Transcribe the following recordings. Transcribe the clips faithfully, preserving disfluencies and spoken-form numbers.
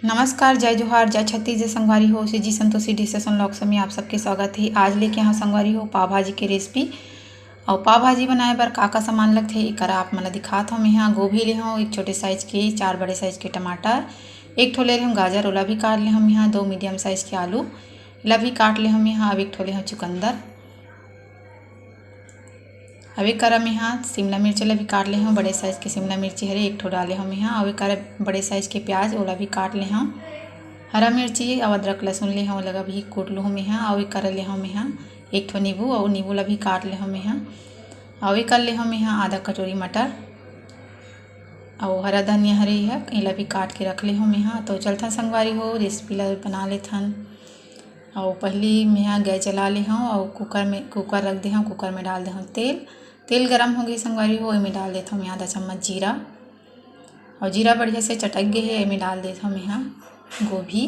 नमस्कार, जय जोहार, जय छत्तीसगढ़ संगवारी हो। CG Santoshi dishes and vlogs में आप सबके स्वागत है। आज लेके हंव संगवारी हो पाव भाजी के रेसिपी। अउ पाव भाजी बनाए बर का का सामान लगथे, एकर आप मन ला दिखात हंव। मेहा गोभी ले हंव एक छोटे साइज के, चार बड़े साइज के टमाटर, एक ठो ले हंव गाजर, ओला भी काट ले हंव। मेहा दो मीडियम साइज के आलू, एला भी काट ले हंव। मेहा अब एक ठो ले हंव चुकंदर। अब एक करा मेहा शिमला मिर्च ला भी काट ले हंव, बड़े साइज के शिमला मिर्ची हरे, एक ठो डाले हंव मेहा। अउ एक करा बड़े साइज के प्याज, ओला भी काट ले हंव। हरा मिर्ची अउ अदरक लहसुन ले हंव, ओला भी कूट लूहूं मेहा। अउ एक करा ले हंव मेहा एक ठो नींबू, अउ नींबू ला भी काट ले हंव मेहा। अउ एक कर ले हंव मेहा आधा कटोरी मटर, अउ हरा धनिया हरे ह, एला भी काट के रख ले हंव मेहा। तो चलथन संगवारी हो, रेसिपी ला बना लेथन। अउ पहिली मेहा गैस जला ले हंव अउ कुकर में, कुकर रख दे हंव। कुकर में डाल दे हंव तेल। तेल गरम हो गे संगवारी हो, एमे डाल देथंव मैं आधा चम्मच जीरा। अउ जीरा बढ़िया से चटक गे हे, एमे डाल देथंव मेहा गोभी।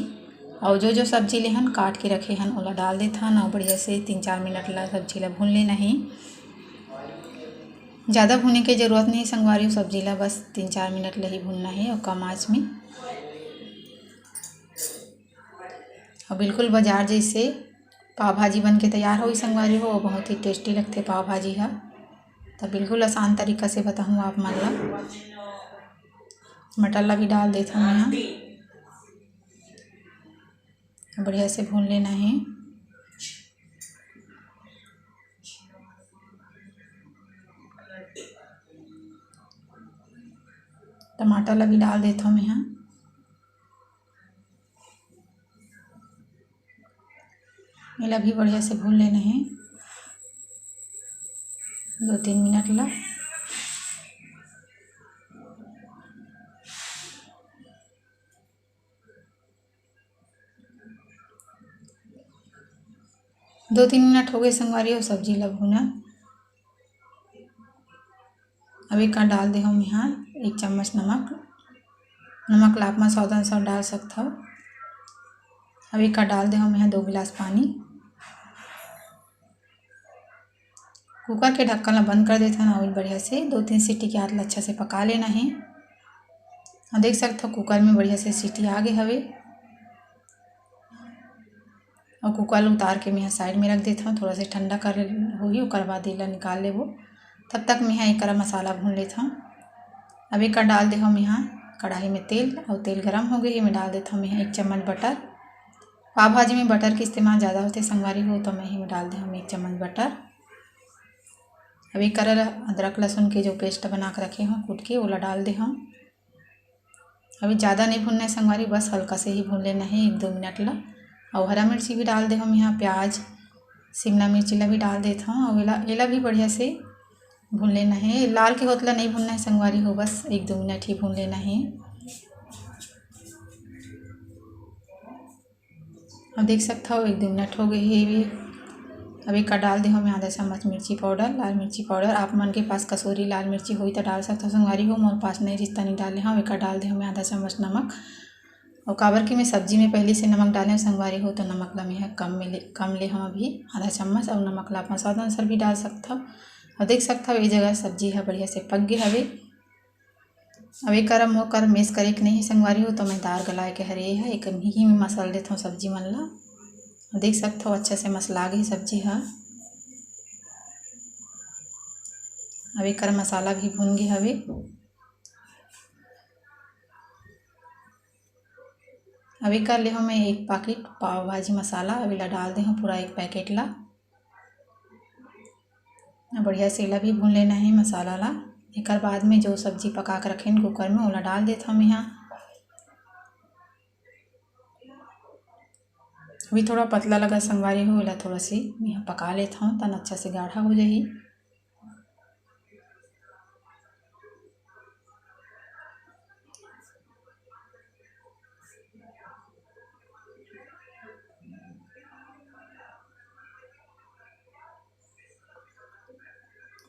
अउ जो जो सब्जी लेहन काट के रखे हन, ओला डाल देथन अउ बढ़िया से तीन चार मिनट ला सब्जी ला भून लेना हे। ज़्यादा भूने के जरूरत नहीं संगवारी हो, सब्जी ला बस तीन चार मिनट ला ही भूनना हे अउ कम आँच में। अउ बिल्कुल बाजार जैसे पाव भाजी बन के तैयार होई संगवारी हो, बहुत ही टेस्टी लगथे पाव भाजी ह। त बिल्कुल आसान तरीका से बताहूँ आप मन ला। मटर ला भी डाल देथंव मैं, बढ़िया से भून लेना हे। टमाटर ला भी डाल देथंव मैं, एला भी बढ़िया से भून लेना हे दो तीन मिनट ला। दो तीन मिनट हो गए संगवारी हो सब्जी ला भूना। अब एकर डाल दे हंव मेहा एक चम्मच नमक। नमक ला आप मन स्वाद अनुसार डाल सकथव। अब एकर डाल दे हंव मेहा दो गिलास पानी। कुकर के ढक्कन ला बंद कर देथन अउ बढ़िया से दो तीन सीटी के आत ला अच्छा से पका लेना हे। अउ देख सकथव कुकर में बढ़िया से सीटी आ गे हवे। अउ कुकर ला उतार के मेहा साइड में रख देथंव, थोड़ा से ठंडा कर होही, ओकर बाद एला निकाल लेबो। तब तक मेहा एक करा मसाला भून लेथंव। अब एकर डाल देहंव मेहा कढ़ाई में तेल, अउ तेल गरम हो गे हे, एमे डाल देथंव मेहा एक चम्मच बटर। पाव भाजी में बटर के इस्तेमाल ज़्यादा होथे संगवारी हो, तो मैं एमे डाल देहंव एक चम्मच बटर। अब एक करा अदरक लहसुन के जो पेस्ट बना के रखे हंव कूट के, ओला डाल देहंव। अभी ज़्यादा नहीं भूनना है संगवारी, बस हल्का से ही भून लेना है एक दो मिनट ला। अउ हरा मिर्ची भी डाल दे हंव यहाँ, प्याज, शिमला मिर्ची ला भी डाल देत हंव। अउ एला, एला भी बढ़िया से भून लेना है। लाल के होत ला नहीं भूनना है संगवारी हो, बस एक दो मिनट ही भून लेना है। अब देख सकत हव, एक दो मिनट हो गए हे। अब एकर डाल दे हंव मैं आधा चम्मच मिर्ची पाउडर, लाल मिर्ची पाउडर। आप मन के पास कसूरी लाल मिर्ची होही त डाल सकत हव संगवारी हो, मोर पास नहीं रिहिस त नहीं डाले हंव। एकर डाल दे हंव मैं आधा चम्मच नमक। अउ काबर कि मैं सब्जी में पहले से नमक डाले हंव संगवारी हो, तो नमक ला मैं ह कम में ले, कम ले हंव अभी आधा चम्मच। अउ नमक ला अपन स्वाद अनुसार भी डाल सकत हव। अउ देख सकत हव, ये जगह सब्जी ह बढ़िया से पक गे हवे। अब एकर मोर कर मेस करे के नहीं संगवारी हो, तो मैं दार गलाए के हरे ह, एक मिही में मसल देथव सब्जी मन ला। देख सकथव अच्छा से मसला गे सब्जी ह। अब एकर मसाला भी भून गे हवे। अब एकर ले हंव मैं एक पाकिट पाव भाजी मसाला, अब एला डाल दे हंव पूरा एक पैकेट ला। बढ़िया से एला भी भून लेना है मसाला ला। एकर बाद में जो सब्जी पका के रखेन कुकर में, ओला डाल देत हंव यहाँ। अभी थोड़ा पतला लगा संगवारी हो, एला थोड़ा सी यहाँ पका लेत हंव, तन अच्छा से गाढ़ा हो जाही।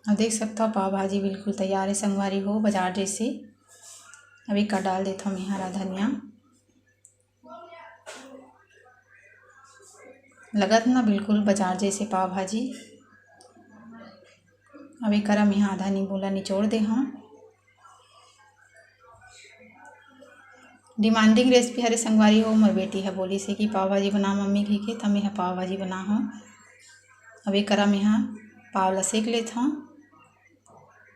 अउ देख सकथव, पाव भाजी बिल्कुल तैयार हे संगवारी हो, बाजार जैसे। अब एकर डाल देथव मैं हरा धनिया। लगत ना बिल्कुल बाजार जैसे पाव भाजी। अब एकर मैं आधा नींबू ला निचोड़ दे हंव। Demanding recipe हरे संगवारी हो, मोर बेटी ह बोलिस हे कि पाव भाजी बना मम्मी कहिके, त मेंहा पाव भाजी बना हव। अब एकरा मेंहा पाव ला सेक लेथव।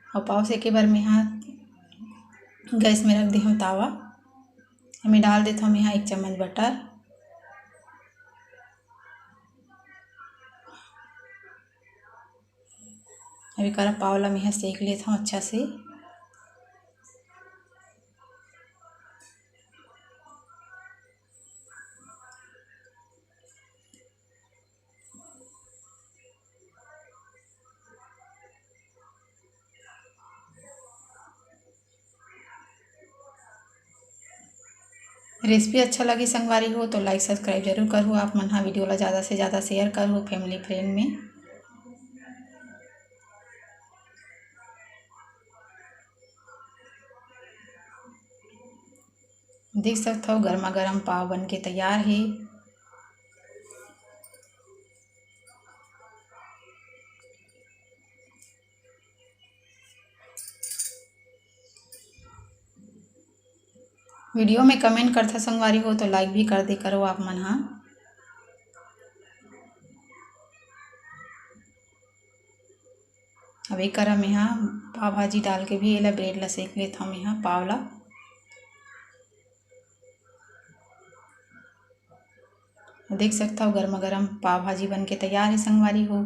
अउ पाव सेके बर मेंहा गैस में रख दे हव तावा। एमे डाल देथव मेंहा एक चम्मच बटर। अब एकरा पाव ला मेंहा सेक लेथव अच्छा से। Recipe अच्छा लगी संगवारी हो तो like subscribe जरूर करहू। आप मन हा video ला ज़्यादा से ज़्यादा share करहू family friend में। देख सकथव गरमा गरम पाव बन के तैयार हे। Video में comment करथा संगवारी हो तो like भी कर दे करो आप मन हा। अब एकरा मेंहा पाव भाजी डाल के भी एला bread ला सेक लेथव मेंहा पाव ला। देख सकथव गरमा गरम पाव भाजी बन के तैयार हे संगवारी हो।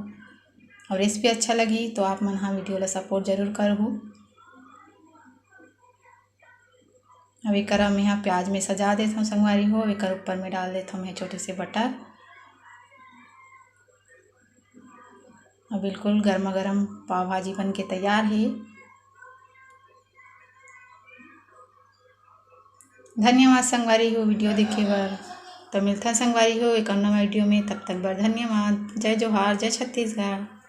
अउ recipe अच्छा लगी तो आप मन हा video ला support जरूर करहू। अब एकरा मेंहा प्याज में सजा देथव संगवारी हो। अब एकर ऊपर में डाल देथव मेंहा छोटे से बटर। अब बिल्कुल गरमा गरम पाव भाजी बन के तैयार हे। धन्यवाद संगवारी हो video देखे बर। तो मिलथन संगवारी हो एक अउ नवा video में, तब तक बर धन्यवाद। जय जोहार, जय छत्तीसगढ़।